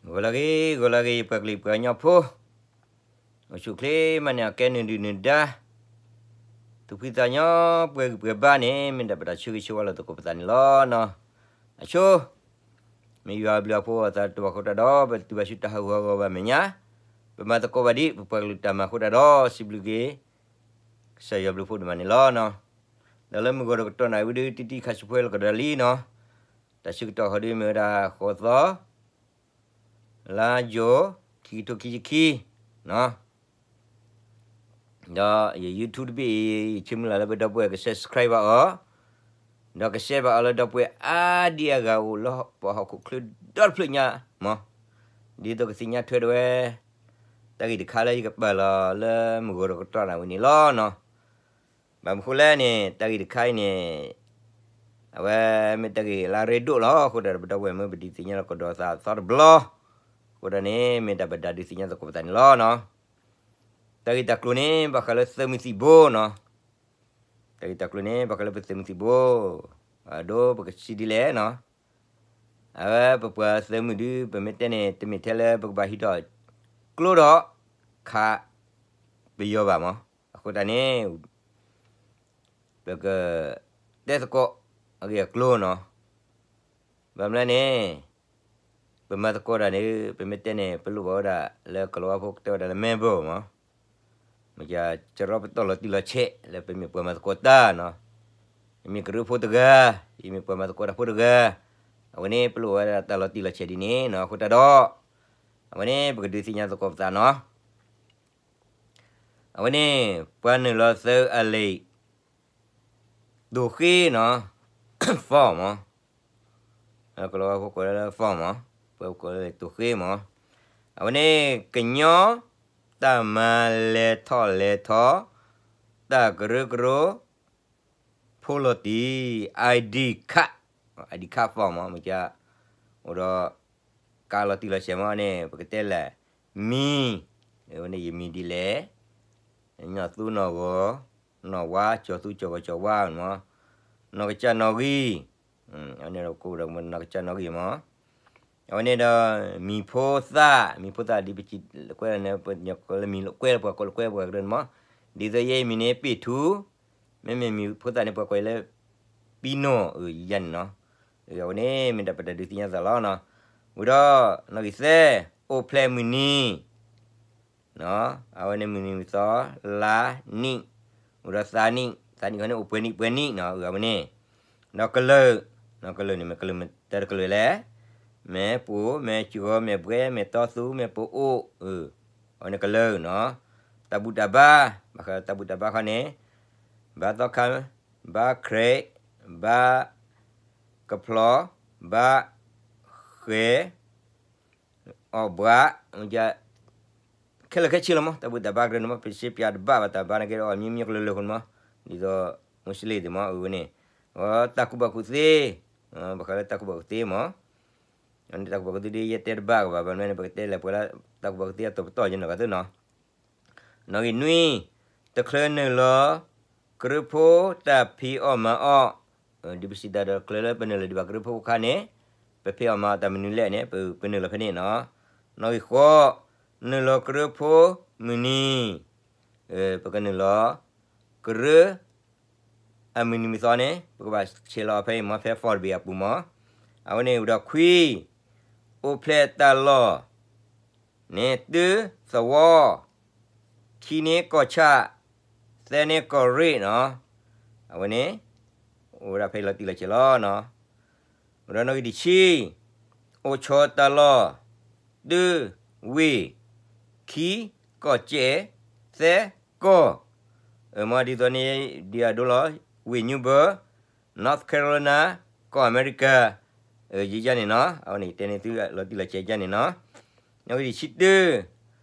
ဂီၤလၢအဂ့ၤ ဂီၤလၢအဂ့ၤ ယပှၤကလုာ်ပှၤကညီဖိ, အိၣ်ဆူၣ်ချ့မးန့ၣ် အကဲနုာ်ဒုၣ်နုာ်ဒါ, သူၣ်ဖှံသးညီ ပှဲၤဂံၢ်ပှဲၤဘါန့ၣ် မ့ၢ်ဒၣ်ပတၢ်ဆၢဂ့ၤဆၢဝါလီၤသကိးပသးန့ၣ်လီၤနီၤ. အဆိ မ့ၢ်ယွၤအဘျုးအဖှိၣ်အသးတဘၣ်အဃိတၢ်ဒီး ပတုၤဘၣ်ဆူတၢ်ဟးဂူာ်ဟးဂီၤဘၣ်မဲာ်ညါ, ပမၤသကိးဘၣ်ဒံး ပပှၤကလုာ်တၢ်မၤအဃိတၢ်ဒီး စံးဘျုးက့ၤ ကစၢ်ယွၤဘျုးဖှိၣ်ဒိၣ်မးန့ၣ်လီၤနီၤ. ဒီးလၢမုၢ်ဂီၤတကတီၢ်နၣ်ရံၣ်ဝံၤဒု တံတံခါဆူၣ်ဖဲလၢကဒီးလံနီၤ, တၢ်ဆၢကတီၢ်ဃီဒုမ့ၢ်ဝဲဒၣ် ဃိးသီ လါယူၤ ခံကထိခံဆံခံနီၤ. ဒီးယ YouTube တဘ့ၣ်အံၤ ယဆၢမုၢ်လၢ်လၢပဒီပုၢ်ဝဲၢ်က subscribe ဘၣ်အီၤ, ဒီးက share ဘၣ်အီၤလၢဒီပုၢ်ဝဲၢ်အါဒံအါဂၤအိၣ်လၢပှၤဟီၣ်ခိၣ်ချၢဒီတဖျၢၣ်ညါမး, ဒ်သိးကသ့ၣ်ညါထွဲဒၣ်ဝဲ တၢ်ဂ့ၢ်တခါလၢယကပာ်လီၤလၢမုၢ်ဂီၤတကတီၢ်နၣ်ရံၣ်ဝံၤန့ၣ်လီၤနီၤ. ဘၣ်မနုၤဃိလဲၣ်န့ၣ် တၢ်ဂ့ၢ်တခါအံၤန့ၣ် အဝဲမ့ၢ်တၢ်ဂ့ၢ်လၢအရ့ဒိၣ်လီၤ. အဃိဒီးပဒီပုၢ်ဝဲၢ်မ့ၢ်ပဒုးသ့ၣ်ညါလီၤကဒီးသးသီတဘျီ, အဃိဒီးန့ၣ် မ့ၢ်တၢ်ပဒုးသ့ၣ်ညါသကိးပသးန့ၣ်လီၤနီၤ. တၢ်ဂ့ၢ်တၢ်ကျိၤန့ၣ် ဘၣ်ဃးလၢသုးမုၢ်သံၣ်ဘိနီၤ. တၢ်ဂ့ၢ်တၢ်ကျိၤန့ၣ် ဘၣ်ဃးလၢပသုးမုၢ်သံၣ်ဘိ, အဒိပကစံးဒ်လဲၣ်နီၤ. အဝဲပပှၤသုးမုၢ်ဒု ပမ့ၢ်တဲန့ၣ် တမ့ၢ်ထဲလၢပကဘၣ်ဟံးထီၣ်ကျိဒီး ခး ပယီၤဘၣ်မး, အဃိသတးန့ၣ် ပက တဲသကိး အဂ့ၢ်အကျိၤနီၤ. ဘၣ်မနုၤလဲၣ်န့ၣ် ပမၤသကိးတၢ်န့ၣ် ပမ့ၢ်တဲန့ၣ် ပလိၣ်ဘၣ်ဝဲဒၣ်လၢကလီၤဝါဖိကတဲဝဲဒၣ်လၢ member မး, မ့ၢ်ကစရီပတီၢ်လီၤတံၢ်လီၤဆဲး လၢပမ့ၢ်ပှၤမၤသကိးတၢ်နီၤ. ယမ့ၢ်ကရၢဖိတဂၤ, ယမ့ၢ်ပှၤမၤသကိးတၢ်ဖိတဂၤ, အဝဲန့ၣ် ပလိၣ်ဝဲဒၣ်တၢ်လီၤတံၢ်လီၤဆဲးဒ်န့ၣ်နီၤ. အဃိတၢ်ဒီး အဝဲန့ၣ် ပကဒုးသ့ၣ်ညါသကိးပသးနီၤ. အဝဲန့ၣ် ပှၤနုာ်လီၤသုးအလံာ် တိာ်ဃ့နီၤ, ဖီၣ်မး, ကလီၤဝါဖိကိးလၢ ဖီၣ်မး, ပှၤကိးလၢတိာ်ဃ့မး. အဝဲန့ၣ် ကညီတၢ်မၤလဲၤထီၣ်လဲၤထီ, တၢ်ကရၢကရိ ဖိလီၤတံၢ် ID card, ID card ဖီၣ်မး, မ့ၢ်က အိၣ်ဒီး ကးလီၤတံၢ်လီၤဆဲးမးန့ၣ် ပကတဲလဲၣ်, မံၤ, အဝဲန့ၣ်ယမံၤဒ်လဲၣ်, နီၢ်သူနီၢ်ဂီၤ, နီၢ်ဝါ, ကၠီၤသူကၠီၤဂီၤကၠီၤဝါမး, နီၢ်ကစၢ်နီၢ်ဂံၢ်, အဝဲန့ၣ်ဒီးကိးဒီးနီၢ်ကစၢ်နီၢ်ဂံၢ်မး. အဝဲန့ၣ်ဒီး မံၤဖိသၣ်, မံၤဖိသၣ်ဒ်ပစံးကွဲးန့ၣ် ပှၤကိးလၢမံၤလိာ်ကွဲ ပှၤကိးလိာ်ကွဲပှၤကရၢန့ၣ်မး, ဒ်သိးယဲအံၤမံၤန့ၣ် ပ့ၣ်ထူ, မ့မ့ၢ်မံၤဖိသၣ်န့ၣ် ပှၤကိးလၢ ပံနီၣ် ယယါန့ၣ်နီၤ. အဝဲန့ၣ် မ့ၢ်ဒၣ်ပတၢ်ဒုးသ့ၣ်ညါသးလီၤနီၤ. ဝံၤဒီး နီၣ်ဂံၢ်သၢ, အိၣ်ဖျဲၣ်မုၢ်နံၤ အဝဲန့ၣ်မုၢ်နံၤမုၢ်သီ, လါနံၣ်, ဝံၤဒီးသးနံၣ်, သးနံၣ်ခီန့ၣ် အိၣ်ပှဲၤနံၣ်ပှဲၤနံၣ်နီၤ, အဝဲန့ၣ်, ဒီးကလုာ်, ကလုာ်န့ၣ်မ့ၢ်ကလုာ်မတၤတကလုာ်လဲၣ်, မ့ၢ်ပှိၤ, မ့ၢ်စှီၤ, မ့ၢ်ဘှဲ, မ့ၢ်တီသူ, မ့ၢ်ပအိၣ်, အဝဲန့ၣ်ကလုာ်နီၤ. တၢ်ဘူၣ်တၢ်ဘါ, ဘၣ်ဃးတၢ်ဘူၣ်တၢ်ဘါခီန့ၣ်, ဘါသီခါ, ဘါခရံာ်, ဘါကဖျီ, ဘါဃဲၤ အီၣ်ဘှး, ခဲလၢာ်ခဲဆ့လီၤမး, တၢ်ဘူၣ်တၢ်ဘါကရၢန့ၣ်မး, ပစံးပျးတဘၣ်ဘၣ်တၢ်ဘါန့ၣ်က့ဒီး အီၣ်မံၤမံၤကလုာ်လၢာ်ဃိန့ၣ်မး, ဒ်သိး မူစလ့ၣ်သ့ၣ်မး, အဝဲန့ၣ်, တၢ်ကူၣ်ဘၣ်ကူၣ်သ့, ဘၣ်ဃးလၢတၢ်ကူၣ်ဘၣ်ကူၣ်သ့မး, တၢ်ကူၣ်ဘၣ်ကူၣ်သ့ဒ်ယတဲတဘၣ်ကဘၣ်, ဘၣ်မနုၤန့ၣ် ပကတဲလဲၣ်ပှၤလၢတၢ်ကူၣ်ဘၣ်ကူၣ်သ့အတီၤပတီၢ်ယနီၢ်ဂၤသ့နီၤ. နီၣ်ဂံၢ်နွံ, တချုးနုာ်လီၤ ကရၢဖိတၢ်ဖံးအီၣ်မၤအီၣ်, ဒ်ပစံးတၢ်ဒီး တချုးလၢပနုာ်လီၤဒံးဘၣ်ကရၢဖိအခါန့ၣ်, ပဖံးအီၣ်မၤအီၣ်တၢ်မနုၤလဲၣ်န့ၣ် ပနုာ်လီၤဖဲန့ၣ်နီၤ. နီၣ်ဂံၢ်ဃိး, နုာ်လီၤကရၢဖိမုၢ်နံၤ, ပကနုာ်လီၤ ကရၢ အမုၢ်နံၤမုၢ်သီန့ၣ် ပကဘၣ်ဆဲးလီၤဖဲအံၤမး ဖဲ form တဘ့ၣ်အပူၤမး. အဝဲန့ၣ်ဝံၤဒီးခွံ, အိၣ်ဖျဲၣ်တၢ်လီၢ်န့ၣ် တုၤသဝီ, ခံန့ၣ်ကီၢ်ဆၣ်, သၢန့ၣ်ကီၢ်ရ့ၣ်နီၤ. အဝဲန့ၣ် အိၣ်ဝဲဒၣ်ဖဲလီၤတံၢ်လီၤဆဲးလီၤနီၤ. ဝံၤဒီးနီၣ်ဂံၢ်တဆံ, အိၣ်ဆီတၢ်လီၢ် တုၤဝ့ၢ်, ခံကီၢ်စဲၣ်, သၢကီၢ်, မ့ၢ်ဒ်သိးန့ၣ် ဒ်အဒိလီၤ, ဝ့ၢ် New Bern, North Carolina, ကီၢ်အမဲရကၤ, ယယါန့ၣ်နီၤ. အဝဲန့ၣ် ယတဲန့ၢ်သုလီၤတံၢ်လီၤဆဲးယါန့ၣ်နီၤ. နီၣ်ဂံၢ်တဆံတၢ,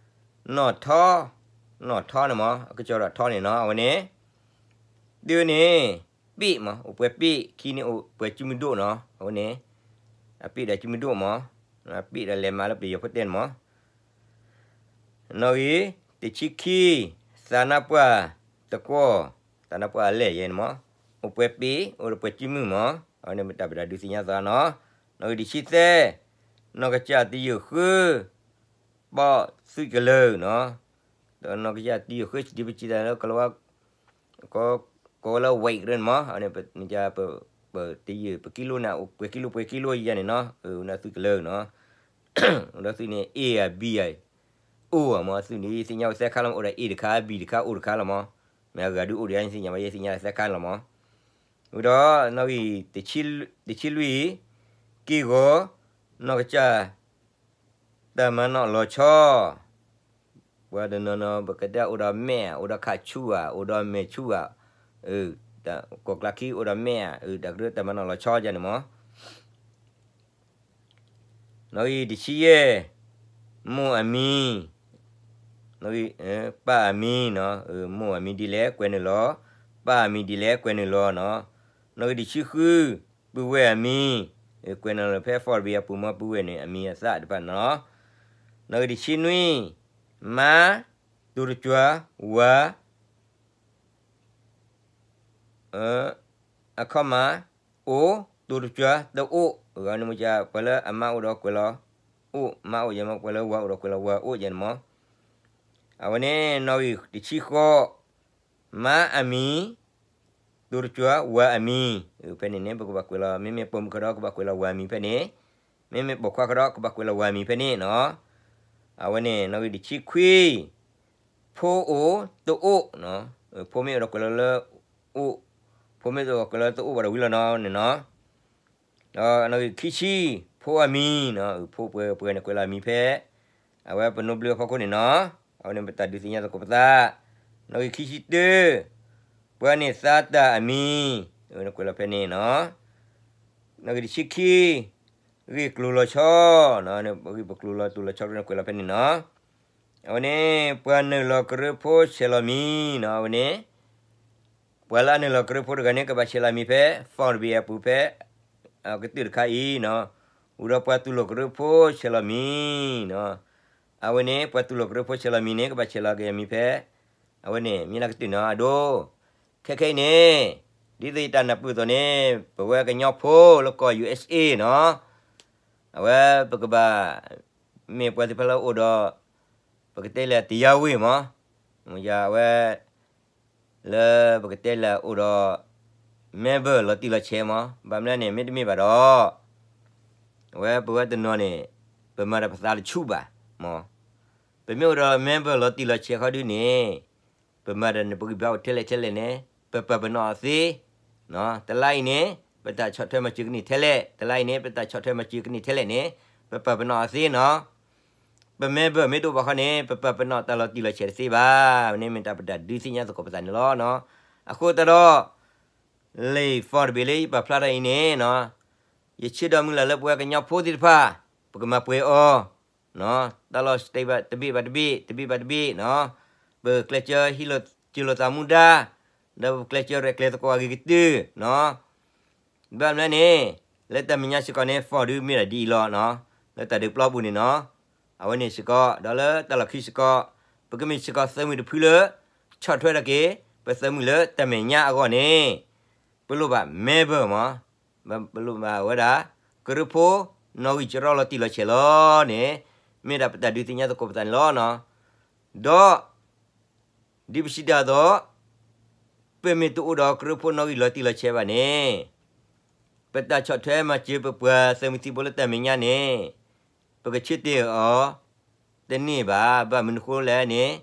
နီၣ်ထီ, နီၣ်ထီန့ၣ်မး အကစီၤဒၣ်ထီန့ၣ်နီၤ. အဝဲန့ၣ် တုၤန့ၣ် ပ့ၣ်မး အိၣ်ပှဲၤပ့ၣ်, ခံန့ၣ်အိၣ်ပှဲၤစုမုၢ်ဒိၣ်နီၤ. အဝဲန့ၣ် အပ့ၣ်ဒီးစုမုၢ်ဒိၣ်မး, အပ့ၣ်ဒီးလဲၤမးလၢပယီၤဖိတဲန့ၣ်မး. နီၣ်ဂံၢ်တဆံခံ, သးနါပှၢ်တကွီၢ်, သးနါပှၢ်အလဲၢ်ယဲန့ၣ်မး, အိၣ်ပှဲၤပ့ၣ် အိၣ်ဒီးပှဲၤစုမုၢ်မး. အဝဲန့ၣ်မ့ၢ်တၢ်ပတၢ်ဒုးသ့ၣ်ညါသးနီၤ. နီၣ်ဂံၢ်တဆံသၢ, နီၢ်ကစၢ်တယုၢ်ဃု ဘီၣ်သွံၣ်ကလၢာ်နီၤ, နီၢ်ကစၢ်တယုၢ်ဃု ဒ်ပစံးတၢ်လၢကလၤဝါ ကိးဝဲလၢ ဝဲး ရၢန့ၣ်မး, ပတယုၢ် ပကံလိန့ၣ် ပှဲၤကံလိ ပှဲၤကံလိယၤန့ၣ်နီၤ, နီၢ်သွံၣ်ကလၢာ်နီၤ, ဒီးသွံၣ်န့ၣ် A ဧါ B ဧါ, အိၣ်ဧါမး အသွံၣ်န့ၣ် ယသ့ၣ်ညါဝဲသၢခါလီၤမး, အိၣ်ဒီး A တခါ B တခါ O တခါလီၤမး, မ့ၢ်အဂၤဒုအိၣ်ဒီးယသ့ၣ်ညါဘၣ် ယသ့ၣ်ညါသၢခါန့ၣ်လီၤမး, ဝံၤဒီးနီၣ်ဂံၢ် တဆံလွံၢ်, က့ၢ်ဂီၤ နီၢ်ကစၢ် တၢ်မၤနီၣ်လီၤဆီ, ပှၤတနီၤနီၤ ပကတဲအိၣ်ဒီးမဲၣ်ဧါ အိၣ်ဒီးခးဆူၣ်ဧါ အိၣ်ဒီးမဲာ်ဆူၣ်ဧါ, ကိးကျါခံအိၣ်ဒီးမဲၣ်ဧါ, တၢ်ကရၢတၢ်မၤနီၣ်လီၤဆီယၤန့ၣ်မး, နီၣ်ဂံၢ်တဆံယဲၢ်, မိၢ်အမံၤ, ပၢ်အမံၤနီၤ, မိၢ်အမံၤဒ်လဲၣ်ကွဲးနုာ်လီၤ, ပၢ်အမံၤဒ်လဲၣ်ကွဲးနုာ်လီၤနီၤ, နီၣ်ဂံၢ်တဆံဃု, ပုၢ်ဝဲၢ်အမံၤ, ကွဲးနုာ်လီၤဖဲ form တဘ့ၣ်အပူၤမး ပုၢ်ဝဲၢ်န့ၣ် အမံၤအသၣ်တဖၣ်န့ၣ်လီၤ, နီၣ်ဂံၢ်တဆံနွံ, မါ, တူတကွၢ်, ဝၤ အခီမး, အိၣ်, တူတကွၢ်, တအိၣ်, ဂၤန့ၣ်မ့ၢ်ပှၤလၢအမါအိၣ်ဒီးကွဲးလီၤ, အိၣ်, မါအိၣ်ယဲမး ပှၤလၢဝၤအိၣ်ဒီးကွဲးလီၤ ဝၤအိၣ်ယဲန့ၣ်မး, အဝဲန့ၣ် နီၣ်ဂံၢ်တဆံဃိး, မါအမံၤ, တူတကွၢ်, ဝၤအမံၤ, ဖဲန့ၣ်န့ၣ် ပကဘၣ်ကွဲးလီၤ မ့မ့ၢ်ပိာ်မုၣ်ဃီဒီး ကဘၣ်ကွဲးလီၤဝၤအမံၤဖဲန့ၣ်, မ့မ့ၢ်ပိာ်ခွါဃီဒီး ကဘၣ်ကွဲးလီၤဝၤအမံၤဖဲန့ၣ်နီၤ, အဝဲန့ၣ် နီၣ်ဂံၢ်တဆံခွံ ဖိအိၣ်တအိၣ်, ဖိမ့ၢ်အိၣ်ဒီးကွဲးလီၤလၢ အိၣ်, ဖိမ့ၢ်အိၣ်ဒီးကွဲးလီၤတအိၣ်ဘၣ်ဒီးဝံၤလီၤနီၤန့ၣ်နီၤ, ဒီးနီၣ်ဂံၢ်ခံဆံ, ဖိအမံၤနီၤ, ဖိပှဲၤပှဲၤန့ၣ်ကွဲးလီၤအမံၤဖဲ အဝဲပနိဘျုးအဖီခိၣ်န့ၣ်နီၤ, အဝဲန့ၣ်ပတၢ်ဒုးသ့ၣ်ညါသကိးပသး, နီၣ်ဂံၢ်ခံဆံတၢ, ပှၤန့ၢ်သါတၢ်အမံၤ, ကွဲးလီၤဖဲန့ၣ်နီၤ, နီၣ်ဂံၢ်တဆံခံ, ဂ့ၢ်ကျိၤလီၤဆီ, ဂ့ၢ်ပကျိၤလီၤတူၢ်လီၤဆီန့ၣ်ကွဲးလီၤဖဲန့ၣ်နီၤ, အဝဲန့ၣ် ပှၤနုာ်လီၤကရၢဖိဆဲးလီၤမံၤနီၤ, အဝဲန့ၣ် ပှၤလၢအနုာ်လီၤကရၢဖိတဂၤန့ၣ် ကဘၣ်ဆဲးလီၤမံၤဖဲ form တဘ့ၣ်အပူၤဖဲ ကတၢၢ်တခါအံၤနီၤ, ဝံၤဒီးပှၤတူၢ်လိာ်ကရၢဖိဆဲးလီၤမံၤနီၤ, အဝဲန့ၣ် ပှၤတူၢ်လိာ်ကရၢဖိဆဲးလီၤမံၤန့ၣ် ကဘၣ်ဆဲးလီၤက့ၤအမံၤဖဲ အဝဲန့ၣ် မ့ၢ်လၢကတၢၢ်နီၤ အဒိ, ခဲခဲအံၤန့ၣ် ဒ်သိးယတၢ်နၢ်ပၢၢ်အသိးန့ၣ် ပဝဲကညီဖိလၢကီၢ် ယူၢ်အ့ၣ်စ့ၣ်နီၤ, အဝဲပကဘၣ် မ့ၢ်ပှၤသ့ၣ်တဖၣ်လၢအိၣ်ဒီး ပကတဲလၢ တရားဝင် မး, မ့ၢ်ယၤအဝဲ လၢပကတဲလၢအိၣ်ဒီး member လီၤတံၢ်လီၤဆဲးမး, ဘၣ်မနုၤန့ၣ် မ့တမ့ၢ်ဘၣ်ဒီး အဝဲပဝဲတနီၤန့ၣ် ပမၤတၢ်ပသးတဆူၣ်ဘၣ်မး, ပမ့ၢ်အိၣ်ဒီး member လီၤတံၢ်လီၤဆဲးခီဒုန့ၣ် ပမၤတၢ်န့ၣ် ပဂံၢ်ဘါအိၣ်ထဲလဲၣ်ထဲလဲၣ်န့ၣ် ပပာ်ပနီၣ်အီၤသ့, တလါအံၤန့ၣ် ပတၢ်ဆီၣ်ထွဲမၤစၢၤကန့ၢ်ထဲလဲၣ်, တလါအံၤန့ၣ် ပတၢ်ဆီၣ်ထွဲမၤစၢၤကန့ၢ်ထဲလဲၣ်န့ၣ် ပပာ်ပနီၣ်အီၤသ့နီၤ, ပ member မ့ၢ်တအိၣ်ဘၣ်ခီန့ၣ် ပပာ်ပနီၣ်တၢ်လီၤတံၢ်လီၤဆဲးတသ့ဘၣ်, န့ၣ်မ့ၢ်တၢ်ပတၢ်ဒုးသ့ၣ်ညါသကိးပသးန့ၣ်လီၤ. အဃိသတးဒီး လံာ် form တဘ့ၣ်လၢယပာ်ဖျါထီၣ်အံၤန့ၣ် ယဆၢဒီးမုၢ်လၢ်လၢပဝဲကညီဖိသ့ၣ်တဖၣ် ပကမၤပှဲၤအီၤ တၢ်လီၢ် state တဘ့ၣ်ဘၣ်တဘ့ၣ် တဘ့ၣ်ဘၣ်တဘ့ၣ်နီၤ, ပကျဲးစၢးဟံးလိာ်စၢၤလိာ်သးမူဒါ, ဒီးပကျဲးစၢးရဲၣ်ကျဲၤသကိးအဂ့ၤကတၢၢ်နီၤ, ဘၣ်မနုၤန့ၣ် လၢတၢ်မဲာ်ညါစ့ၢ်ကီးန့ၣ် form ဒုးမ့ၢ်ဒၣ်ဒ်အံၤလီၤနီၤ, လၢတၢ်ဒုးပျီပူၤန့ၣ်နီၤ, အဝဲန့ၣ်စ့ၢ်ကီး ဒီးလၢတၢ်လီၢ်ခံစ့ၢ်ကီး ပကမ့ၢ်စ့ၢ်ကီးသၢမုၢ်တဖုလၢ ဆီၣ်ထွဲထီၣ်က့ၤ ပသၢမုၢ်လၢတၢ်မဲာ်ညါအဂီၢ်န့ၣ် ပလိၣ်ဘၣ် member မး, ပလိၣ်ဘၣ်ဝဲဒၣ် ကရၢဖိ နီၣ်ဂံၢ်ကရီလီၤတံၢ်လီၤဆဲးလီၤန့ၣ် မ့ၢ်ဒၣ်ပတၢ်ဒုးသ့ၣ်ညါသကိးပသးန့ၣ်လီၤ. ဒီး ဒ်ပစံးတၢ်အသိး ပမ့ၢ်တအိၣ်ဒီးကရၢဖိနီၣ်ဂံၢ်လီၤတံၢ်လီၤဆဲးဘၣ်န့ၣ် ပတၢ်ဆီၣ်ထွဲမၤစၢၤပပှၤသုးမုၢ်သံၣ်ဘိလၢတၢ်မဲာ်ညါန့ၣ် ပကဆၢတဲာ်အီၤတန့ၢ်ဘၣ်. ဘၣ်မနုၤဃိလဲၣ်န့ၣ်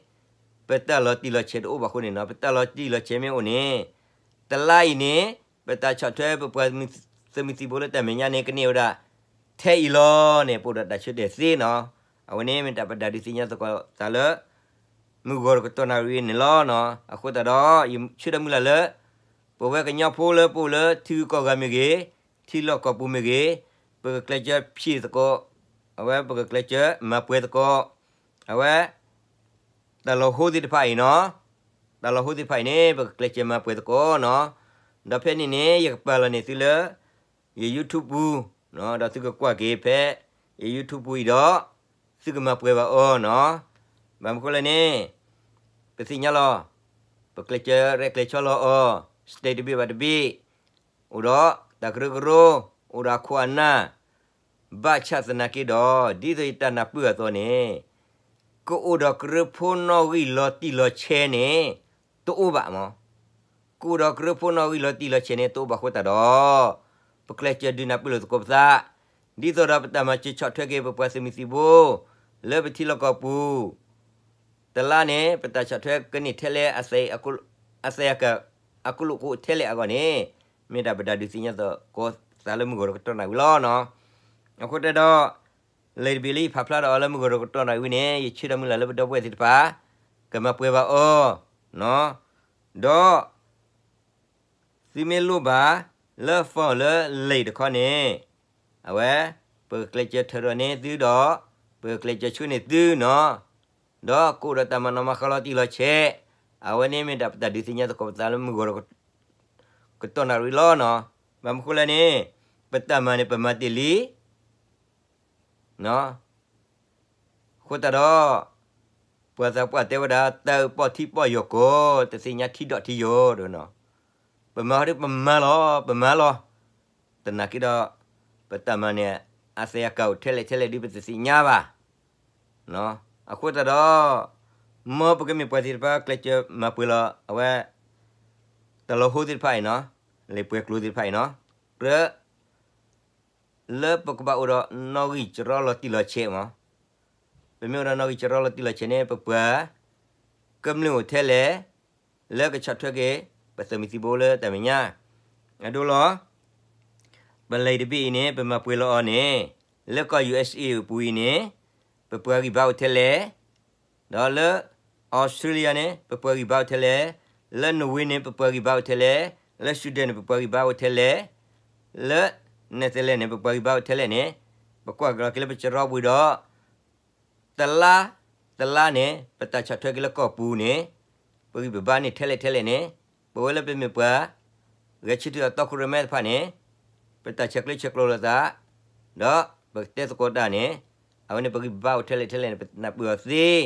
ပတၢ်လီၤတံၢ်လီၤဆဲးတအိၣ်ဘၣ်အဃိန့ၣ်နီၤ, ပတၢ်လီၤတံၢ်လီၤဆဲးမ့ၢ်အိၣ်န့ၣ် တလါအံၤန့ၣ် ပတၢ်ဆီၣ်ထွဲပပှၤသုးမုၢ်သံၣ်ဘိလၢတၢ်မဲာ်ညါန့ၣ် ကန့ၢ်ဝဲဒၣ်ထဲအံၤလီၤန့ၣ် ပအိၣ်ဒီးတၢ်ဆၢတဲာ်သ့နီၤ. အဝဲန့ၣ်မ့ၢ်တၢ်ပတၢ်ဒုးသ့ၣ်ညါသကိးသးလၢ မုၢ်ဂီၤတကတီၢ်နၣ်ရံၣ်န့ၣ်လီၤ. အဃိသတးဒီး ယဆၢဒီးမုၢ်လၢ်လၢ ပဝဲကညီဖိလၢပအိၣ်လၢထံဂုၤကီၢ်ဂၤမ့ၢ်ဂ့ၤ, ထံလီၢ်ကီၢ်ပူၤမ့ၢ်ဂ့ၤ, ပကကျဲးစၢးဖံးသကိး အဝဲပကကျဲးစၢးမၤပှဲၤသကိး အဝဲ တၢ်လီၤဟိသ့ၣ်တဖၣ်အံၤနီၤ, တၢ်လီၤဟိသ့ၣ်တဖၣ်အံၤန့ၣ် ပကကျဲးစၢးမၤပှဲၤသကိးနီၤ. ဒီးဖဲန့ၣ်န့ၣ် ယကပာ်လီၤန့ၢ်သုလၢ ယ YouTube ပူၤ, ဒီးသုကကွၢ်က့ၤဖဲ ယ YouTube ပူၤအံၤဒီး သုကမၤပှဲၤဘၣ်အီၤနီၤ. ဘၣ်မနုၤဃိလဲၣ်န့ၣ် ပသ့ၣ်ညါလီၤ, ပကျဲးစၢးရဲၣ်ကျဲၤဆီလီၤအီၤ state တဘ့ၣ်ဘၣ်တဘ့ၣ်, အိၣ်ဒီးတၢ်ကရၢကရိ, အိၣ်ဒီးအခိၣ်အနၢ်, ဘၣ်ဆၣ်သနာ်က့ဒီး ဒ်သိးယတၢ်နၢ်ပၢၢ်အသိးန့ၣ် ကအိၣ်ဒီးကရၢဖိနီၣ်ဂံၢ်လီၤတံၢ်လီၤဆဲးန့ၣ် တအိၣ်ဘၣ်မး. ကအိၣ်ဒီးကရၢဖိနီၣ်ဂံၢ်လီၤတံၢ်လီၤဆဲးန့ၣ် တအိၣ်ဘၣ်အဃိသတးဒီး ပကျဲးစၢးဒုးနၢ်ပၢၢ်လိာ်သကိးပသး ဒ်သိးဒီးပတၢ်မၤစၢၤဆီၣ်ထွဲက့ၤ ပပှၤသုးမုၢ်သံၣ်ဘိ လၢပထံလီၢ်ကီၢ်ပူၤ တလါန့ၣ် ပတၢ်ဆီၣ်ထွဲကန့ၢ်ထဲလဲၣ် အသ အသ အက အကလိာ်ကအိၣ်ထဲလဲၣ်အဂီၢ်န့ၣ် မ့ၢ်ဒၣ်ပတၢ်ဒုးသ့ၣ်ညါသကိးသးလၢမုၢ်ဂီၤဒီးကတီၢ်နၣ်ရံၣ်လီၤနီၤ. အဃိတၢ်ဒီး လံာ်တဘ့ၣ်လၢယဖးဖျါဒီးအီၤလၢမုၢ်ဂီၤဒီးကတီၢ်နၣ်ရံၣ်ဝံၤန့ၣ် ယဆၢဒီးမုၢ်လၢ်လၢပဒီပုၢ်ဝဲၢ်သ့ၣ်တဖၣ် ကမၤပှဲၤဘၣ်အီၤ ဒီး သုမ့ၢ်လိၣ်ဘၣ် လၢ form လၢ link တခီန့ၣ် အဝဲ ပကကျဲးစၢးထၢထီၣ်န့ၢ်သုဒီး ပကကျဲးစၢးဆှၢန့ၢ်သုနီၤ. ဒီးကအိၣ်ဒီးတၢ်မၤနီၣ်မၤဃါလီၤတံၢ်လီၤဆဲး အဝဲန့ၣ်မ့ၢ်ဒၣ်ပတၢ်ဒုးသ့ၣ်ညါသကိးပသးလၢမုၢ်ဂီၤဒီး ကတီၢ်နၣ်ရံၣ်လီၤနီၤ. ဘၣ်မနုၤဃိလဲၣ်န့ၣ် ပတၢ်မၤန့ၣ် ပမၤတ့ၢ်လံ အဃိသတးဒီး ပှၤသးပှၢ်တဲဝဲဒၣ် တၢ်အုၣ်ပီၣ်ထံပီၣ်ယီၤကိး တသ့ၣ်ညါထံဒီးထံယီၤဒီးနီၤ, ပမၤဟီဒ်ပမၤလီၤ ပမၤလီၤ, သနာ်က့ဒီး ပတၢ်မၤန့ၣ် အသဲအကၢ်အိၣ်ထဲလဲၣ်ထဲလဲၣ်ဒ်ပတသ့ၣ်ညါဘၣ်. အဃိသတးဒီး မ်ပကမ့ၢ်ပှၤသ့ၣ်တဖၣ် ကျဲးစၢးမၤပှဲၤလီၤ အဝဲ တၢ်လီၤဟိသ့ၣ်တဖၣ်အံၤနီၤ, လံာ်ပှဲၤကျိၤသ့ၣ်တဖၣ်အံၤနီၤ, ကြၢး လၢပကဘၣ်အိၣ်ဒီးနီၣ်ဂံၢ်စရီလီၤတံၢ်လီၤဆဲးမး, ပမ့ၢ်အိၣ်ဒီးနီၣ်ဂံၢ်စရီလီၤတံၢ်လီၤဆဲးန့ၣ် ပပှၤကမျၢၢ်အိၣ်ထဲလဲၣ် လၢကဆီၣ်ထွဲက့ၤ ပသုးမုၢ်သံၣ်ဘိလၢတၢ်မဲာ်ညါ, အဒိလီၤ. ပလံာ်တဘ့ၣ်အံၤန့ၣ် ပမၤပှဲၤလီၤအီၤန့ၣ် လၢကီၢ် ယူၢ်အ့ၣ်စ့ၣ် အပူၤအံၤန့ၣ် ပပှၤဂံၢ်ဘါအိၣ်ထဲလဲၣ် ဒီးလၢ အီစထြ့လယါန့ၣ် ပပှၤဂံၢ်ဘါအိၣ်ထဲလဲၣ်, လၢ Norway န့ၣ် ပပှၤဂံၢ်ဘါအိၣ်ထဲလဲၣ်, လၢ Sweden န့ၣ် ပပှၤဂံၢ်ဘါအိၣ်ထဲလဲၣ်, လၢ Netherlands န့ၣ် ပပှၤဂံၢ်ဘါအိၣ်ထဲလဲၣ်န့ၣ် ပကွၢ်က့ၤလီၤက့ၤလၢပစရီပူၤဒီး တလါ တလါန့ၣ် ပတၢ်ဆီၣ်ထွဲက့ၤလၢကီၢ်ပူၤန့ၣ် ပဂံၢ်ပဘါန့ၣ်ထဲလဲၣ်ထဲလဲၣ်န့ၣ် ပဝဲလၢပမ့ၢ်ပှၤ ဂဲၤဆၢထၢၣ်အတီခိၣ်ရိၣ်မဲတဖၣ်န့ၣ် ပတၢ်ဆဲးကျၢဆဲးကျိးလိာ်သး ဒီးပကတဲသကိးတၢ်န့ၣ် အဝဲန့ၣ်ပဂံၢ်ပဘါအိၣ်ထဲလဲၣ်ထဲလဲၣ်န့ၣ် ပနၢ်ပၢၢ်အီၤသ့,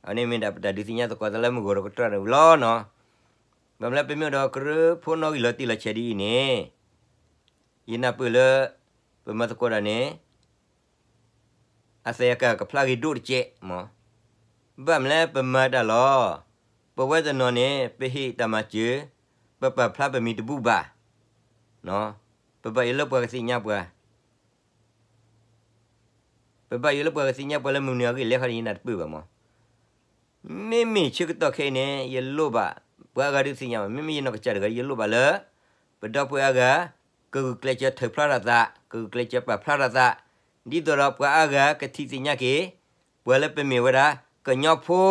အဝဲန့ၣ်မ့ၢ်ဒၣ်ပတၢ်ဒုးသ့ၣ်ညါသကိးသးလၢမုၢ်ဂီၤဒီးကတီၢ်နၣ်ရံၣ်လီၤနီၤ. ဘၣ်မနုၤလၢပမ့ၢ်အိၣ်ဒီးကရၢဖိနီၣ်ဂံၢ်လီၤတံၢ်လီၤဆဲးဒ်အံၤန့ၣ် ယနၢ်ပၢၢ်လၢ ပမၤသကိးတၢ်န့ၣ် အသဲအကၢ်ကဖျါဂ့ၤဒိၣ်တကဲးမး, ဘၣ်မနုၤလၢပမၤတၢ်လီၤ. ပဝဲတနီၤန့ၣ် ပဟ့ၣ်တၢ်မၤစၢၤ ပပာ်ဖျါပမံၤတဘူၣ်ဘၣ်, ပဘၣ်ယိၣ်လၢပှၤကသ့ၣ်ညါပှၤ ပဘၣ်ယိၣ်လၢပှၤကသ့ၣ်ညါပှၤလၢမနုၤအဂ့ၢ်လဲၣ်ခီန့ၣ် ယနၢ်တပၢၢ်ဘၣ်မး. မ့မ့ၢ်ဆၢကတီၢ်ခဲအံၤန့ၣ် ယလိၣ်ဘၣ် ပှၤအါဂၤဒုးသ့ၣ်ညါဘၣ် မ့မ့ၢ်ယနီၢ်ကစၢ်တဂၤ ယလိၣ်ဘၣ်လၢ ပဒီပုၢ်ဝဲၢ်အါဂၤ ကဂုာ်ကျဲးစၢးထုးဖျါထီၣ်သး ကဂုာ်ကျဲးစၢးပာ်ဖျါထီၣ်သး ဒ်သိးဒီးပှၤအါဂၤကထံၣ်သ့ၣ်ညါက့ၤ ပှၤလၢပမ့ၢ်ဝဲဒၣ် ကညီဖိ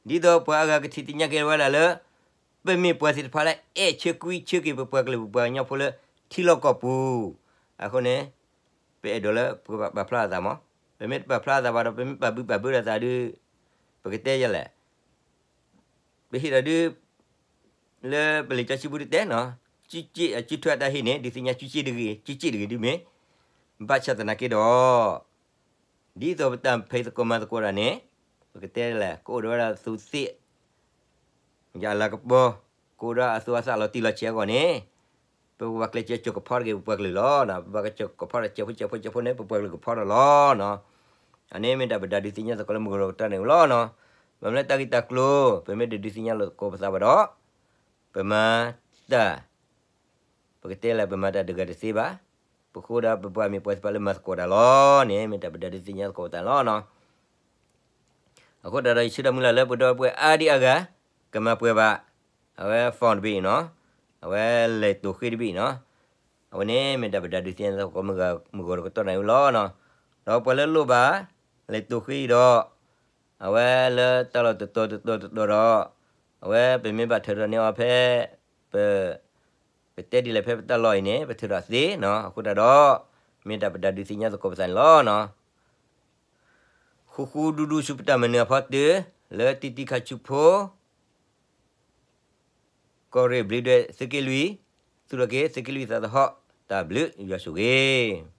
ဒ်သိးပှၤအါဂၤကထံၣ်သ့ၣ်ညါက့ၤဝဲဒၣ်လၢ ပမ့ၢ်ပှၤသ့ၣ်တဖၣ်လၢအဲၣ်ဆၢကွံဆၢက့ၤ ပပှၤကလုာ်ပပှၤကညီဖိလၢထံလီၢ်ကီၢ်ပူၤ, အဃိန့ၣ် ပအဲၣ်ဒိးလၢပကဘၣ်ပာ်ဖျါထီၣ်သးမး, ပမ့ၢ်တပာ်ဖျါထီၣ်သးဘၣ်ဒီး ပမ့ၢ်ပာ်ဘုၣ်ပာ်ဘၢထီၣ်သးဒီး ပကတဲယလဲၣ် ပဟ့ၣ်ဒီးဒုး လၢပလံာ်စီဆှံပူၤတတဲနီၤ, စုစ့ၣ်အစုထွဲအတၢ်ဟ့ၣ်န့ၣ် ဒုးသ့ၣ်ညါစုစ့ၣ်တဂ့ၤ စုစ့ၣ်တဂ့ၤဒုးမ့ၢ်, ဘၣ်ဆၣ်သနာ်က့ဒီး ဒ်သိးပတၢ်ဖံးသကိးမၤသကိးတၢ်န့ၣ် ပကတဲလဲၣ် ကအိၣ်ဒီးဝဲဒၣ်သူးသ့ၣ် ယလၤကပီၤ ကအိၣ်ဒီးအသူးအသးလီၤတံၢ်လီၤဆဲးအဂီၢ်န့ၣ် ပကဘၣ်ကျဲးစၢးစိာ်ကဖီတဂ့ၤ ပပှၤကလုာ်လီၤ. ပဘၣ်ကစိာ်ကဖီဒီးစဲးဖိစဲးဖိစဲးဖိန့ၣ် ပပှၤကလုာ်ကဖီထီၣ်လီၤ. အန့ၣ်မ့ၢ်တၢ်ပဒုးသ့ၣ်ညါသကိးလၢမုၢ်ဂီၤဒီးကတီၢ်န့ၣ်လီၤ. ဘၣ်မနုၤလၢတၢ်ဂ့ၢ်တၢ်ကျိၤ ပမ့ၢ်တဒုးသ့ၣ်ညါလိာ်သကိးပသးဘၣ်ဒီး ပမၤတၢ် ပကတဲလၢပမၤတၢ်တဂၤတသ့ဘၣ်. ပဃိဒီးပပှၤမ့ၢ်ပှၤသ့ၣ်တဖၣ်လၢမၤသကိးတၢ်လီၤန့ၣ် မ့ၢ်တၢ်ပဒုးသ့ၣ်ညါသကိးပသးလီၤ. အဃိသတးဒီး ယဆၢဒီးမုၢ်လၢ်လၢပဒီပုၢ်ဝဲၢ်အါဒံအါဂၤ ကမၤပှဲၤဘၣ် အဝဲ form တဘ့ၣ်အံၤနီၤ, အဝဲလဲၤတိာ်ဃ့တဘ့ၣ်အံၤနီၤ, အဝဲန့ၣ်မ့ၢ်တၢ်ပဒုးသ့ၣ်ညါသကိးမုၢ်ဂီၤဒီးကတီၢ်နၣ်ရံၣ်လီၤ. ဒီးပှၤလၢလိၣ်ဘၣ် လဲၤတိာ်ဃ့အံၤဒီး အဝဲလၢတၢ်လီၢ်တတီၤတတီၤတတီၤဒီး အဝဲပမ့ၢ်ဘၣ်ထုးထီၣ်န့ၢ်အီၤဖဲ ပ ပတဲဒ်လဲၣ်ဖဲပတၢ်လီၢ်အံၤန့ၣ် ပထုးထီၣ်သ့နီၤ, အဃိသတးဒီး မ့ၢ်တၢ်ပဒုးသ့ၣ်ညါသကိးပသးန့ၣ်လီၤ. ဃူဃူဒူဒူဆူပတၢ်မၤနၢၤအဖီတၢၢ် လၢတံတံခါဆူဖိ ကီၢ်ရ့ၣ်ဘျ့းဒွဲၣ်သုးက့လွံၢ်, သူၣ်ထီၣ်က့ၤသုးက့လွံၢ်သးသဟီၣ်, တၢ်ဘျုးယွၤဆိၣ်ဂ့ၤ